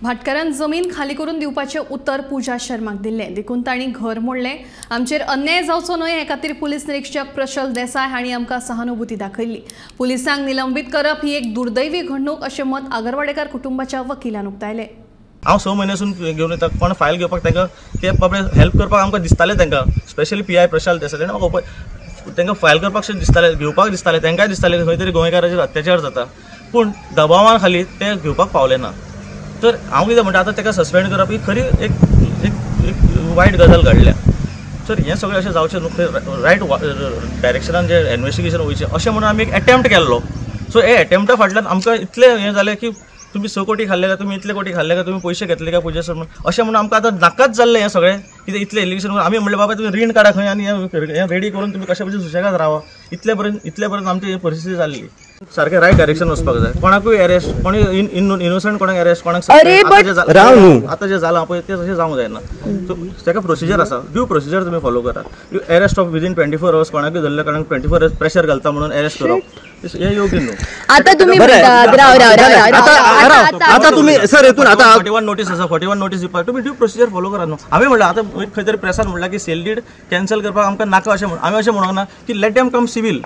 भाटकारान जमीन खाली करून दिवपाचें उतर पूजा शर्माक दिल्लें, देखून तांणी घर मोडलें। आमचेर अन्याय जावचो न्हय हे खातीर पुलीस निरीक्षक प्रशल देसाय हांणी आमकां सहानुभूती दाखयल्ली। पुलिसांक निलंबीत करप ही एक दुर्दैवी घडणूक अशें मत आगरवाडेकार कुटुंबाच्या वकिलान उक्तायलें। हांव 6 म्हयन्यासून घेवन येता, कोण फायल घेवपाक तांकां ते बाबडे हेल्प करपाक आमकां दिसतालें, तांकां स्पेशली PI Prashal Desai ताणें म्हाका तांकां फायल करपाक शें दिसतालें, घेवपाक दिसतालें, तांकांय दिसतालें खंय तरी गोंयकाराचेर अत्याचार जाता, पूण दबावा खाली ते घेवपाक पावले ना। तर हांव कितें म्हणटा, आतां ताका सस्पेंड करप ही खरी एक एक वायट गजाल घडल्या। तर हें सगळें अशें जावचें न्हू, रायट डायरेक्शनान जें इन्वेस्टिगेशन वयचें अशें म्हणून आमी एक एटेम्प्ट केल्लो। सो हे एटेम्प्टा फाटल्यान आमकां इतलें हें जालें की तुमी 6 कोटी खाल्ले काय, तुमी इतले कोटी खाल्ले काय, तुमी पयशे घेतले काय पूजा शर्मा, अशें म्हणून आमकां आतां नाकाच जाल्लें हें सगळें कितें इतलें एलिगेशन। आमी म्हणलें बाबा तुमी रीण काडा खंय आनी हें रेडी करून तुमी कशें भशेन सुशेगाद रावा, इतले पर्यंत आमची परिस्थिती जाल्ली। सारकें रायट डायरेक्शन वचपाक जाय, कोणाकूय अरेस्ट, कोणी इनोसंट कोणाक अरेस्ट, कोणाक आतां जें जालां पळय तें तशें जावंक जायना। सो ताका प्रोसिजर आसा, ड्यू प्रोसिजर तुमी फॉलो करा। You arrest of within 24 hours, कोणाकूय धरले कोणाक 24 आवर्स प्रेशर घालता म्हणून अरेस्ट करप हें योग्य न्हू। आतां तुमी म्हणटात राव राव राव, आतां तुमी सर हेतून आतां 41 नोटीस आसा, 41 नोटीस दिवपाक तुमी ड्यू प्रोसिजर फॉलो करा न्हू। हांवें म्हणलां आतां खंय तरी प्रेसान म्हणलां की सेल did cancel करपाक आमकां नाका अशें म्हणून, आमी अशें म्हणूंक ना की let them come civil,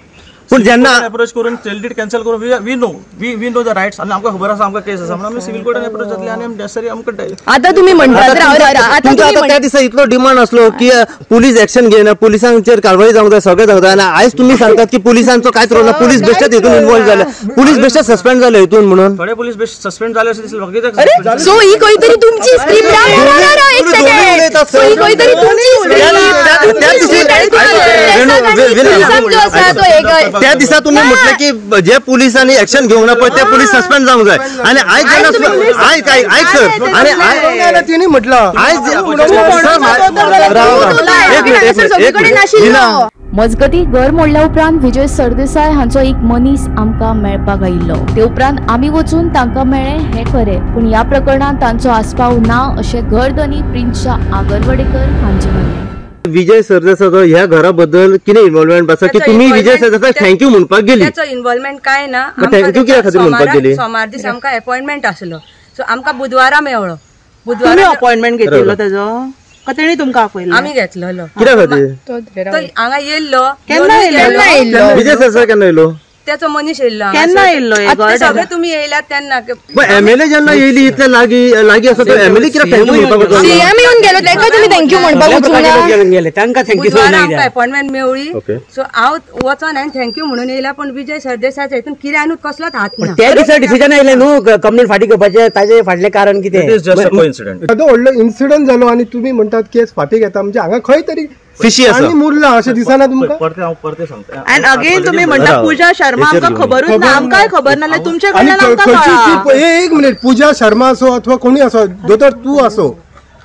पूण जेन्ना एप्रोच करून सेल did cancel करून we know we know the rights आनी आमकां खबर आसा आमकां केस आसा म्हणून आमी सिवील कोर्टान एप्रोच जातले आनी नेसेसरी आमकां। आतां तुमी म्हणटात राव राव राव, आतां त्या दिसा इतलो डिमांड आसलो की पुलीस एक्शन घेयना, पुलिसांचेर कारवाय जावंक जाय, सगळें जावंक जाय, आनी आयज तुमी सांगतात की पुलिसांचो कांयच रोल ना, पुलीस बेश्टेच हितून इन्वॉल्व जाले, पुलीस बेश्टेच सस्पेंड जाले हितून म्हणून, थोडे पुलीस बेश्टे सस्पेंड जाले अशें दिसलें म्हाका। सो ही खंय तरी तुमची स्क्रिप्ट, एक सेकंड, सो ही खंय तरी तुमची स्क्रिप्ट, त्या दिसा तुमी म्हटलें की जे पुलिसांनी एक्शन घेवंक ना पळय ते पुलीस सस्पेंड जावंक जाय, आनी आयज जेन्ना आयक आयक सर, आनी तिणी म्हटलां आयज मजगती घर मोडल्या उपरांत विजय सरदेसाय हांचो एक मनीस आमकां मेळपाक आयिल्लो। ते उपरांत आमी वचून तांकां मेळ्ळे हें खरें, पूण ह्या प्रकरणांत तांचो आस्पाव ना अशें घरधनी प्रिन्सा आगरवाडेकर हांचें म्हणणें। विजय सरदेसायचो ह्या घरा बद्दल कितें इन्वॉल्वमेंट आसा की तुमी विजय सरदेसाय thank you म्हणपाक गेली? ताचो इन्वॉल्वमेंट काय ना, thank you कित्या खातीर म्हणपाक गेली? सोमार दीस आमकां अपॉइंटमेंट आसलो, सो आमकां बुधवारा मेळ्ळो। बुधवारा अपॉइंटमेंट घेतिल्लो तेजो का तेणी तुमकां आपयल्लो? आमी घेतलेलो। कित्या खातीर? तो हांगा येयल्लो। केन्ना येयल्लो? विजय सरदेसाय केन्ना येयलो? त्याचो मनीस येयल्लो। केन्ना येयल्लो? सगळे तुमी येयल्यात तेन्ना एमएलए जेन्ना येयली इतले लागीं लागीं आसा तो एमएलए कित्याक thank you म्हणपाक वचूंक ना? सीएम येवन गेलो तांकां तुमी thank you म्हणपाक वचूंक ना? तांकां thank you. बुधवारा आमकां अपॉइंटमेंट मेळ्ळी, सो हांव वचोन हांवें thank you म्हणून येयला, पण विजय सरदेसायच्या हितून कित्यानूच कसलोच हात ना। त्या दिसा डिसिजन आयलें न्हू कंप्लेन फाटीं घेवपाचें, ताजें फाटलें कारण कितें? येदो व्हडलो इन्सिडंट जालो आनी तुमी म्हणटात केस फाटीं घेता, म्हणजे हांगा खंय तरी फिशी आसा मुरला अशें दिसना तुमकां? परतें हांव परतें सांगता। आनी अगेन तुमी म्हणटा पूजा शर्मा आमकां खबरूच ना, आमकांय खबर नाल्यार तुमचे कडल्यान आमकां कळ्ळां। एक मिनिट, पूजा शर्मा असो अथवा कोणी असो, दोतोर तूं असो,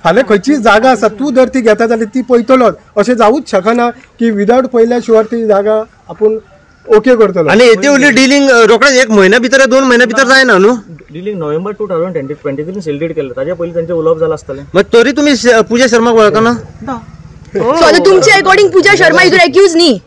फाल्यां खंयची जागा आसा तूं जर ती घेता जाल्यार ती पळयतलोच, अशें जावूच शकना की विदावट पळयल्या शिवाय ती जागा आपूण ओके करतलो। आनी येते व्हडली डिलींग रोखडेच एक म्हयन्या भितर 2 म्हयन्या भितर जायना न्हू? डिलींग नोव्हेंबर 2023 सेल did केल्लें, ताज्या पयलीं तांचें उलोवप जालां आसतलें। मागीर तरी तुमी पूजा शर्माक वळखना? सो आतां तुमचे अकॉर्डिंग पूजा शर्मा हितून एक्यूज न्ही?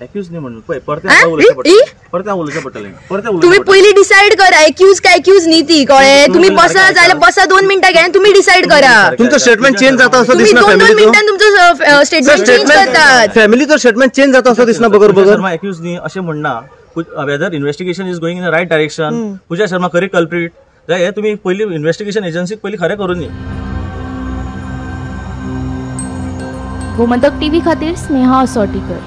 एक्यूज न्ही म्हणून पळय परतें हांव उलोवचें पडटलें, परतें हांव उलोवचें पडटलें, परतें उलोवचें। तुमी पयलीं डिसायड करा एक्यूज काय एक्यूज न्ही ती, कळ्ळें? तुमी बसा जाल्यार बसा, 2 मिनटां घेया तुमी डिसायड करा। तुमचो स्टेटमेंट चेंज जाता असो दिसना? तुमी 2-2 मिनटां तुमचो स्टेटमेंट चेंज करतात। फॅमिलीचो स्टेटमेंट चेंज जाता असो दिसना बगर बगर? शर्मा एक्यूज न्ही अशें म्हणना, whether investigation is going in the right direction, Pooja Sharma खरी कल्प्रीट जाल्यार हें तुमी पयलीं इन्वेस्टिगेशन एजन्सीक पयलीं खरें करूं न्ही। गोमंतक टीव्ही खातीर स्नेहा असोटीकर।